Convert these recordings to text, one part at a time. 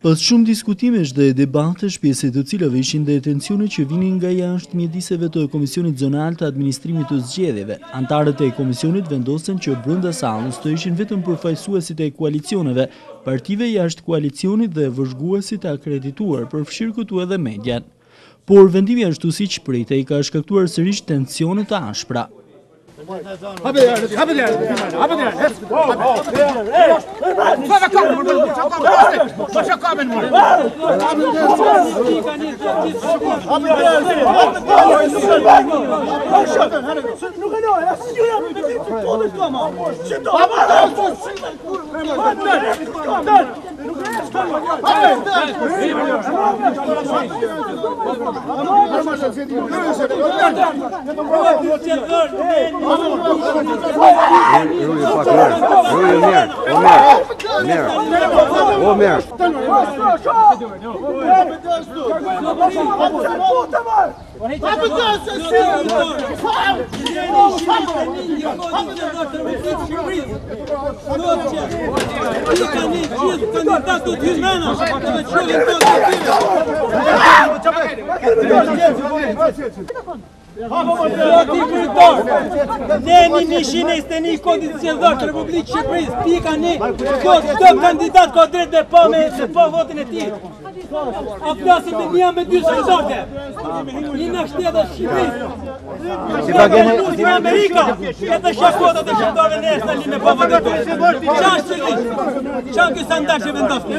Pas shumë diskutimesh dhe debatesh, pjesë e të cilave ishin dhe tensionet që vinin nga jashtë mjediseve të Komisionit Zonal të Administrimit të Zgjedhjeve, anëtarët e komisionit vendosën që brenda sallës të ishin vetëm përfaqësuesit e koalicioneve, partive jashtë koalicionit dhe vëzhguesit e akredituar, përfshirë këtu edhe median. Por vendimi ashtu siç pritej ka shkaktuar sërish tensione të ashpra. Zoti kryetar, neni 121 i kodit zgjedhor të Republikës Shqipërisë, pika 1, thotë çdo kandidat ka drejt me pa me me pa votën e tij. A flasim me një me dy standarde. Një në shtetet e Shqipërisë. Si pa keni në Amerika, edhe shakotat e shqiptarëve ne s'na linë me pa votën e tyre. Qa është qëllim? Qa ky standard që vendosni?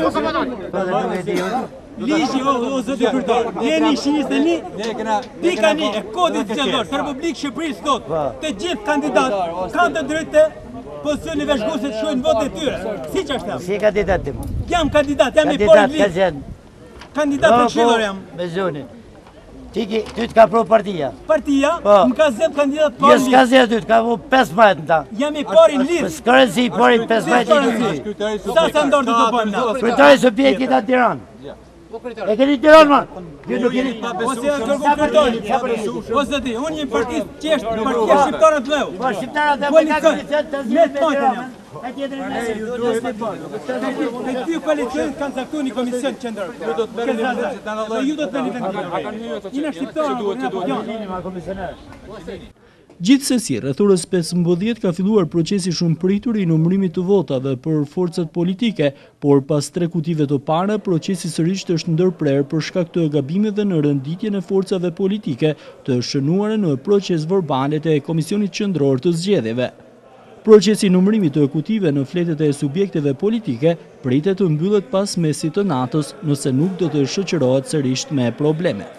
Ligji, o, o zoti kryetar, neni 121, pika 1 e kodit zgjedhor të Republikës Shqipërisë thotë, po. të gjithë kandidatët kanë të drejtë të pozicionin e vëzhguesit të shohin votën e tyre. Siç është jam? Si kandidat ti? Jam kandidat, jam i pari në listë. Kandidat për po, këshillor jam. Me zonin. Ti ki, ty të ka pru partia. Partia, po. më ka zgjedh kandidat parë. Jo s'ka zgjedh ty, të ka pru 15 në ta. Jam i pari në listë. S'ka rëndësi, i pari 15 i dytë. Sa standarde do bëjmë na? Kryetari i subjektit atë Tiranë. E keni Tiranë, ma? Ju nuk keni... Ose janë kërku kryetari. O zoti, unë një parti që është partia shqiptare të dheu. Po shqiptarët dhe me ka koalicion të zgjedh me Tiranën. E tjetërin me Të dy koalicionet kanë caktuar një komision qendror. Ju do të merrni vendim. Dhe ju do të merrni vendim. Jena shqiptarë, jena komisioner. Gjithsesi, rreth orës 15 ka filluar procesi i shumëpritur i numërimit të votave për forcat politike, por pas tre kutive të para, procesi sërish është ndërprerë për shkak të gabimeve në renditjen e forcave politike të shënuara në procesverbalet e Komisionit Qendror të Zgjedhjeve. Procesi i numërimit të kutive në fletët e subjekteve politike pritet të mbyllet pas mesit të natës, nëse nuk do të shoqërohet sërish me probleme.